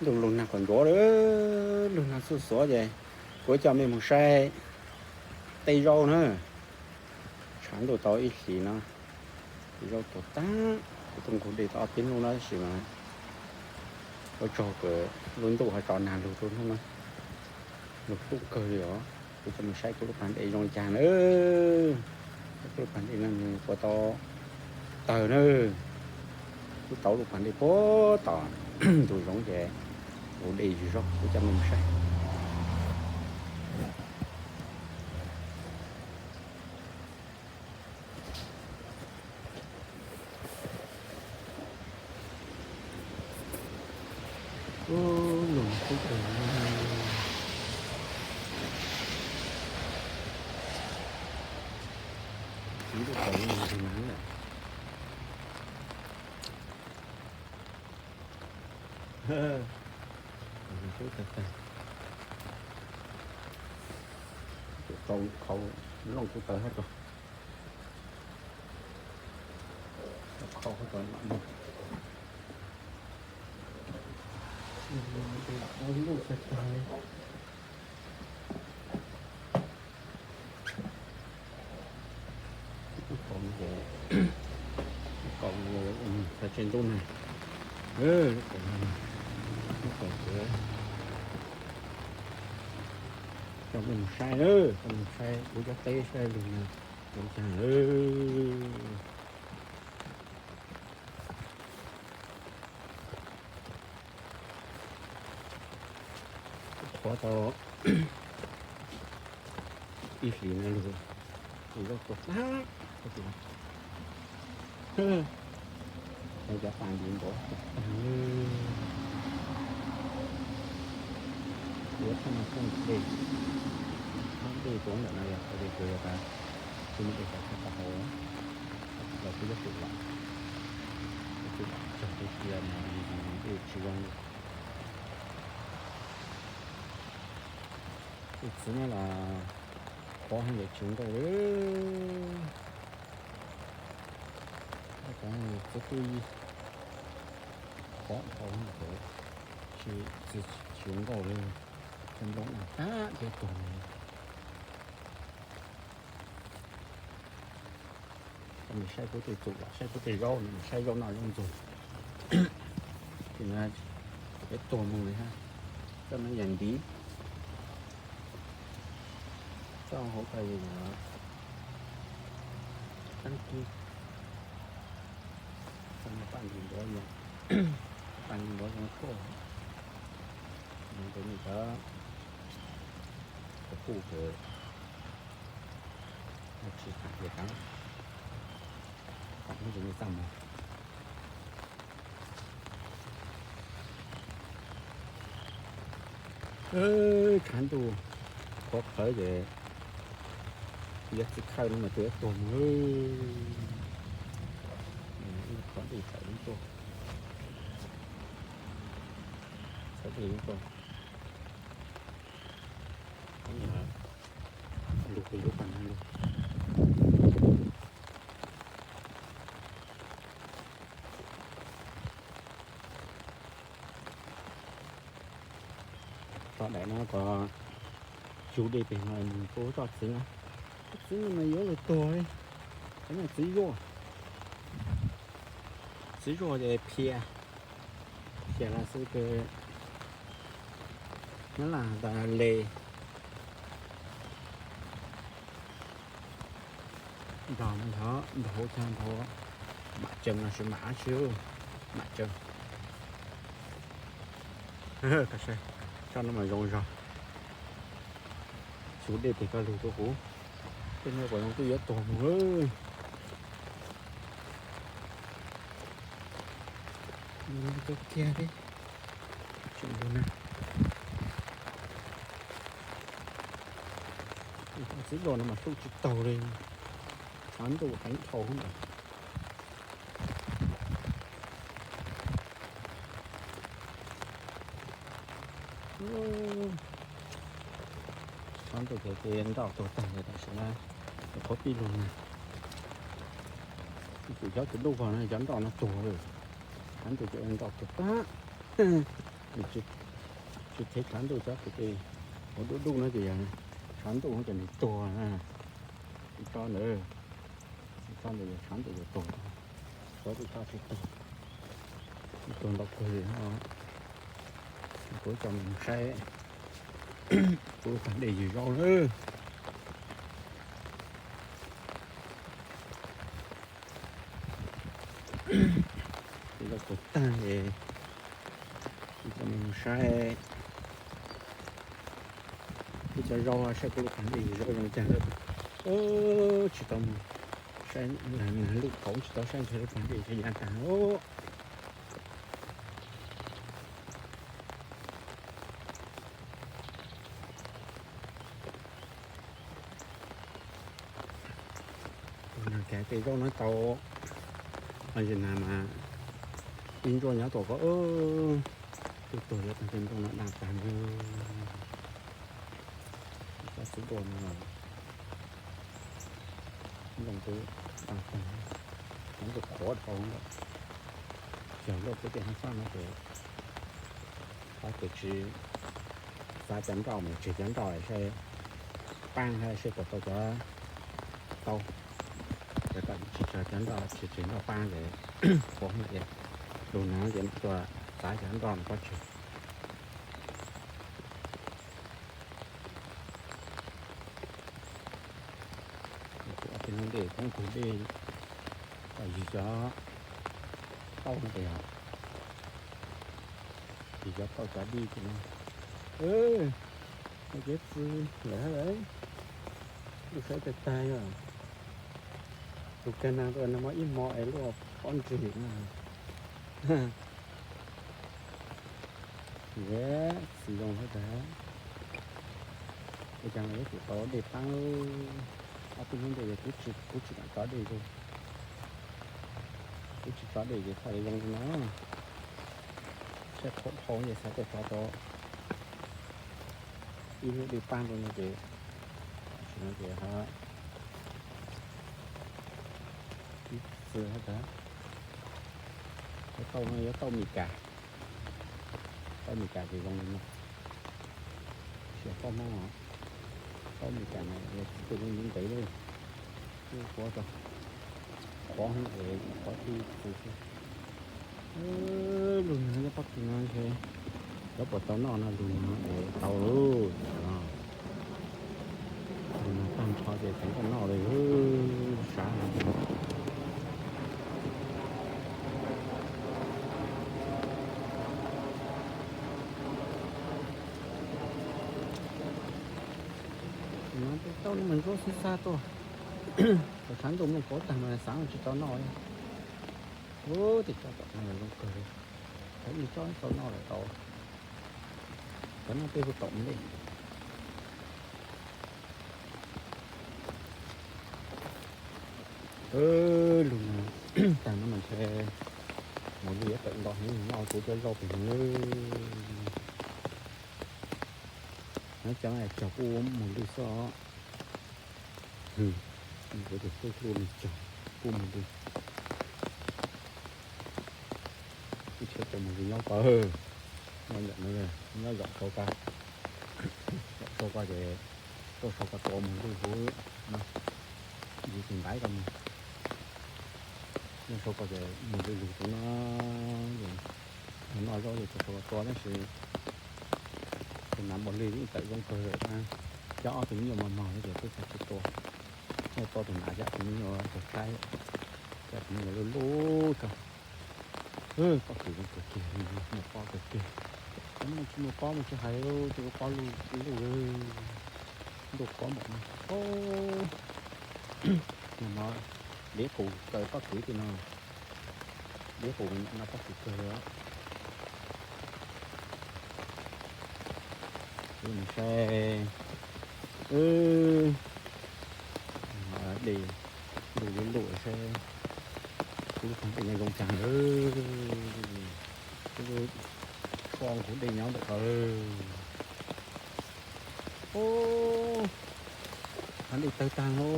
Ntuj lug nag quas ntsuav lawm, lug nag xuj xuav ces kuv coj mej moog saib teb zaub na. Tshav ntuj tau ib hlis no, teb zaub tuag tag. Kuv tuaj nqug dej tau ob peb hnub no tab sis mas ua tsaug kws lub ntuj ho tso nag lug rua hnub no, lug kub kawg li os. Kuv coj mej saib kuv lub pas dej zoo li cas na. Kuv lub pas dej no nwg quas tau tawg na. Kuv tau lub pas dej puag tom ntug zoov ces kuv dej ywg zog, kuv coj mej moog saib. Lug kub kawg. Ntuj tau lug nag lawm. Kub tag tag. Tau qhov looj kuj tawg hab rua. Qhov hab rua mam nug. Ntuj tag tag li. Lub kaum no ces, lub kaum no, txhais tseg ntuj nag. Lub kaum no, lub kaum kuv coj mej moog saib, coj mej moog saib kuv cov teb saib lug nag zoo caag lawm. Qhuav tau ib hlis no lug, lug zaub tuag tag. Cov pas ntsis npov tuag tag. Yuav txhob muaj dej, muaj dej tuav ntawm no yog tau dej tuag yog tas, tsis muaj dej tau txhob tau hau. Los kuv yuav tsum lam, yuav tsum lam tsawg tus cia mas dej tsis zoo li. Tus txiv no los qhuav heev ces tsis zoo nkauj li. Txiv kuj qhuav dhau heev ces tsis, tsis zoo nkauj li. Cov nplooj nag tag thiab tuag li. Coj mej saib kuv tej txuj los saib kuv tej zaub no, saib zaub noj zaub ntxuag. Ces no, peb tuag moog li hab. Coj no yam ntiv, coj hauv koj yam taab kib. Coj no pas ntsis npov, pas ntsis npov zoo tuaj. Zoo rau nej cov, cov puj kws tsis kam ces kav, kom ib ntsis nej txaj muag. Tshav ntuj qhuav qhawv ces yuav txiv khawj no mas twb yuav tuag moog. Qhov dej tawm tuaj, txhawv dej tuaj. Lug pem lub pas nag lug. Tso daim no kom yug dej pem no kuv coj txiv no. Txiv no mas yuav luag tuag li. Txiv no txiv zuaj, txiv zuaj ces phiaj, phiaj los xwb ces nyob las tas le. Nrog nrog nrog hauv cag nrog mam tsees los sis mam dab tsi, mam tsees. Saib no mas zoo zog. Xyuv dej pem koj lug rau kuv, tej no kuv zoo twb yuav tuag mus lawm. Cov kiag thiab, tseem lug na. Txiv zos no mas hlub tsis taug li, tshav ntuj heev dhau ntawd. Tshav ntuj ces nroj tuag tag li tam sim no, qhuav pib lug na. Ib tug cov tus dub vog no cov nroj no tuag lawm. Tshav ntuj ces nroj tuag tag. Tsis, tsis thev tshav ntuj, tshav ntuj ces, ua dub dub no ces yog tshav ntuj ces nws tuag na. Tsis tso ntawd, tsis tso ntawd yog tshav ntuj ces tuag. Tsov tsis tso tsis tuag, tuag ntau kawg li no. Kuv coj mus saib kuv lub pas dej ywg zaub na. Ywg zaub puas tag es kuv coj nej mus saib, kuv cov zaub, saib kuv lub pas dej ywg zaub zoo cas. Tsis tau mus saib, nag lub thaud tsis tau saib ntshai lub pas dej ywg yav tag. Tus nag kav tej zaub no tau, o, ntsis nag mas ib ntsuab nyob tuaj ko, twb tuag yuav tag tej nplooj no daj tag na. Tsob xub duaj no los nplooj twb daj tag, nyob ntug qhuav dhau lawm. Yog nrauj peb tej hab xab no ces qhov ces tsis xav cov nroj mas tseg cov nroj saib paab hab saib puas tau cov tau. Ces kom tsis tseg cov nroj, tsis tseg nroj paab ces qhuav hab ces lug nag ces mam tuaj xav cov nroj no pob tseg. Kuv ob peb lub dej, poob tug dej kom ywg cov tauj no ces yog ywg cov tauj cov dij ces no. Ua cev txwv lawm hab, lub saib tag tag yog tus kag nag tuaj nag hmo ib hmo es luaj pob ntseg na. Txiv zoo hab tas, ua cas yuav tsum tau dej paab. Ob peb hnub ntawd kuv tsis kam tso dej zoo, kuv tsis tso dej ces txhaj li zoo li no. Saib qhuav dhau ces xav tuaj tso tau ib lub dej paab rau no ces, tam sim no ces ho ib txwv hab tas. Cov tauj no yuav tauj Mes Kas, tauj Mes Kas ces zoo li no. Tsis yog tauj Hmoob, tauj Mes Kas no yog txwv tus ntev ntev li, kuj qhuav, qhuav es qhuav tib txwv xwb. Lug nag nyob pob kws no ntshe yuav puas tau noj no, lug nag es tau lawm no. Lug nag tag nrho ces teev koj noj li, sav. Tej tauj no mas ntsuab xib xab tuaj, thaum tshav ntuj nplooj qhuav tag mas xav tsis tau noj li. Ub, tej tsob tom no zoo kawg li, thaum ib tsob tau noj lawm tau, cov no tej hu taum mus ntej. Lug nag tag no mas ntshe Mus Lwj yuav tawm nto heev, noj kuv cov zaub pem no. Nov cov cog pub Mus Lwj xwb os. Kuv tus tub hlub no cog pub Mus Lwj. Ib txhia cov Mus Lwj nyob ko, nyob ntawm no, nyob zaum sau ko, zaum sau ko ces tuaj sau ko tua Mus Lwj huv no, yus tus ntaiv ko mus. Nyob sau ko ces Mus Lwj lug tus no, noj zaub ces tuaj sau ko tua tab sis tus nam Mus Lwj yeej tawm zoo kawg, coj ob tug me nyuam mos mos ces twb tsis tua. Tua tus nam coj tus me nyuam tus saib, coj tus me nyuam luj luj tso. Pob kws zoo kawg kiag, muaj pob kawg kiag. Cov no tsis muaj pob mas tsis hais, tsis muaj pob luj luj, ntuj qhuav npaum no. Nag hmo dev qus kaw pob kws tim no, dev qus mas nyam noj pob kws kawg li. Kuv mus saib dej luj luj luj saib, kuv lub pas dej nyob zoo cas lawm. Kuv lub tshuaj kuv dej nyob ntawm ko lawm. Ub, pas dej tawg tag lauj.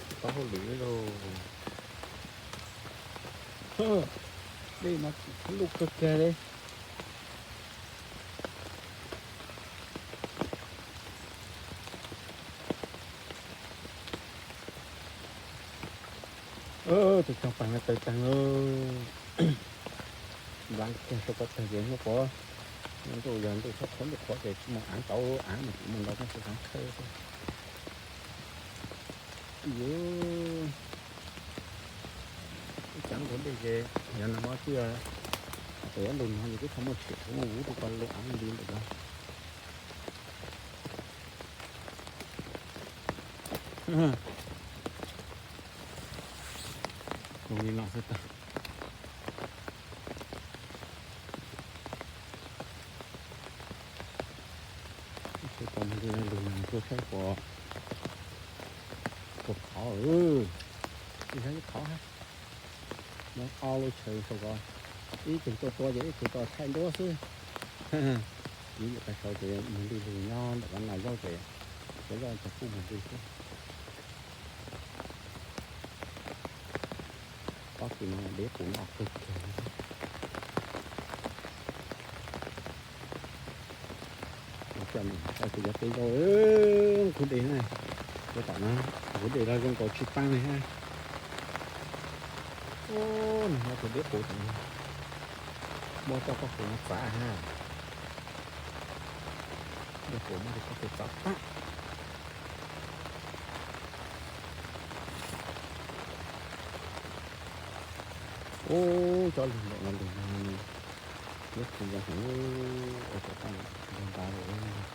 Tsis tau hauj lwm lauj. Dej mas lub kawg kiag li. Tus cog pas no tawg taag lauj. Nplaag kiag sau ko tawg ces hnub qhuav, ntuj yog ntuj txhob qhuav ntuj qhuav ces tsis muaj aav tau, aav mas tsis muaj ntau, tsuas xaav tshawb xwb. Ib caav nqug dej ces yog nag hmo twb, tus yuav lug nag ces twb tsis muaj tshem, tsis muaj vuv rau koj lug aav li ntawm no. Zoo li no xwb tag. Ib tug tau mus li no lug nag tuaj saib puas, puas khov. Ib yog ib khov hab, muab ob lub chaw sau ko, ib tug tuaj tua ces ib tug tau thaij nruab xwb. Ib yam tag sau ces mus nti lug nyob ntawm qab no zaub ces cov zaub cov kuj mus nti xwb. Pob kws no deb qus no kawg kiag. Coj mus tso tus cov peb zaub nqug dej na, tus tom no nqug dej los zoo nkaus tsis taag li hab. Nag hmo tus deb qus tom no, muab coj pob kws no txav hab. Dej qus muab coj pob kws txav tag. Ub, cov lug ntawm no lug no, deb qus zoo heev, ua rau toj ntawd nrad lawm.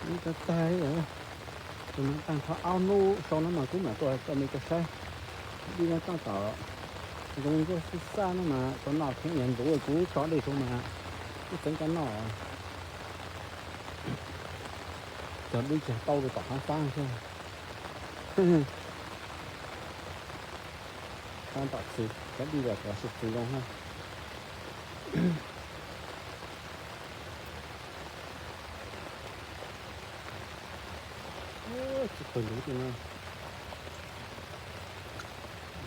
Ib tag tag li, tus no taag thaum ob hnub sau no mas kuv mam tuaj tso nej tuaj saib. Dej no toj tom zoo nkuaj xwb xaj no mas cov no kheev yog ntxuv, kuv tso dej saud mas kuv txeev cov no, cog dub cog tau rau tom qab fab thiab. Fab tom txwv cov dej los cov tsis txwv zoo hab. Tsis pawg ntxuv tej no,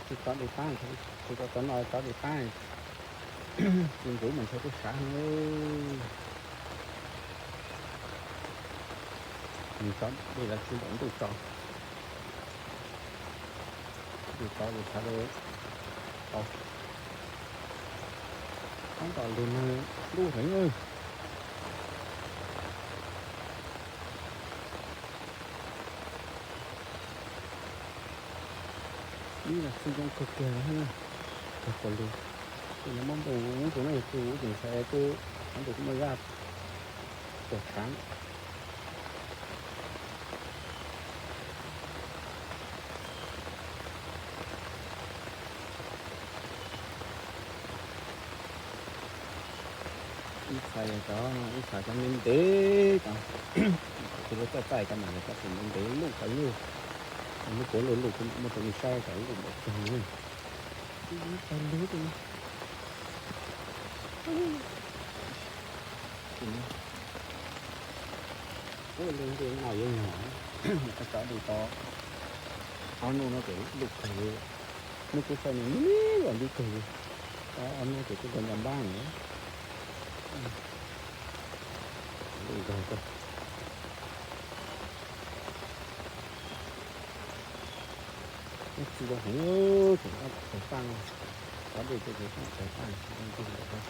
tsis tso dej tab, tsis tso cov no tso dej tab, tsis ntxuv mas ntshe twb sav. Nws tso dej los tsis npaum ntuj tso. Ntuj tso ces tshav tau, tab tom lug nag dub heev. Ib los txwv zoo kawg kiag, kawg puas lug. Tus no muab npau vuv rau na, yog txwv vuv ces ntshai twb qhov ntawd kuj muaj zaj puas tshav. Ib txhais yog cov, ib txhais cov ntev ntev, kuv lub txaij txaij cov mas yog cov tseem ntev ntev luj tau luj, muab puav luj luj kuv mam muab rau nej saib cov luj npaum twg. Txwv tau lug. Ua lub ntuj no yuav nyuag, koj tso dej tau ob hnub no ces luj kawg li. Hnub kuv tso nws me me los nti kawg li, ob hnub ces kuj kawg nto npab lawm. Luj kawg kawg. Ib txwv zoo heev, tseem tau tawg paj, tso dej ces tseem tau tawg paj zoo kawg nkaus.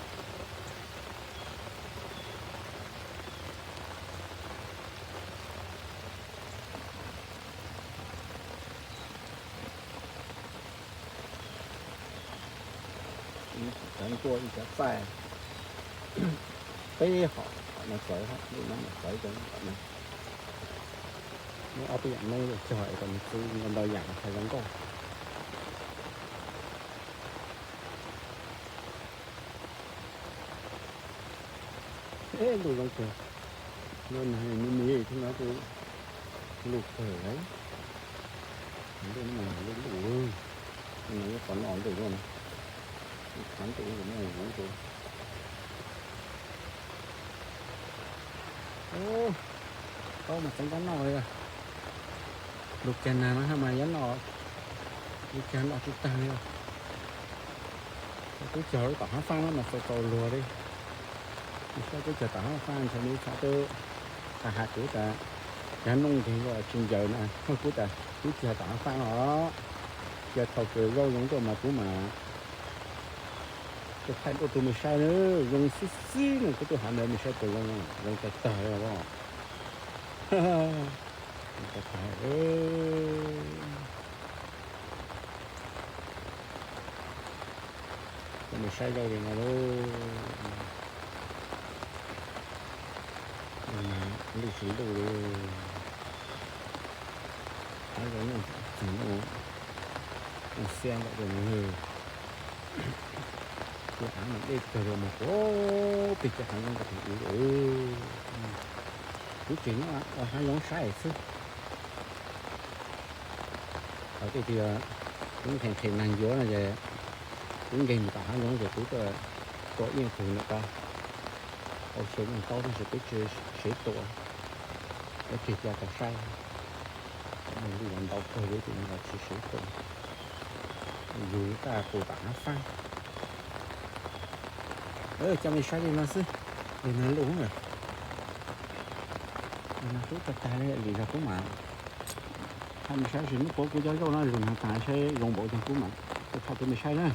Ib cov nkuaj ib cov txaij, peb hom, hom no txawv, lub no mam txawv cov tom no. Muab ob peb yam noob cog es kom nws txwv ntau ntau yam ntshai zoo nkauj. Eb, luj zoo kawg. Nyob nag me me thiab no kuj luj kawg lawm. Luj no mas luj luj, no ib qho noj ntuj no, ib qho ntuj no muaj vuv rau. Taub mas txeev kab noj li. Lug kiag nag no mas yuav noj, lug kiag noj tsis tag li. Tub cog lub tom hav faaj no mas txaus txaus luag li. Saib tub cog tom hav faaj ntshe nws txhob twb has has kuv tas, yog nooj nkeeg luaj tsis ncaws na, kuv tas tub cog tom hav faaj no, cia thaum kws zaub zoo tuaj mas kuv mam thaij tuaj rau mej saib na. Zoo xwb xwb no kuv twb hais ntawd mej saib puas zoo, zoo tag tag li os. Tag tag. Coj mej saib zaub li no lauj. Lwj tsis lwj li. Hav zoov nyob txeeg xiab npaum li no. Tus av mas dej kawg li mas puag pem cov hav zoov ko tseem ua. Kuv tseem nyob ua hav zoov saib xwb. Thaum twg tias kuv nqhis nqhis nag ncuav no ces kuv nkeeg mus tom hav zoov ces kuv tuaj tua ib tug ntawm ko. Tau xyaw ntaub tab sis peb tsis sev tua, peb tig ca tau saib. Nws lwj los ntau kawg li tus no los tsis sev tua. Yug taj qus tom hav faaj. Coj mej saib li no xwb. Li no lwj, li no tub tag tag li, lwm zaug kuv mam thaij mej saib, tab sis hnub puav kuv cov zaub no lug nag tag saib zoo npaum caag kuv mam thaij rau mej saib na.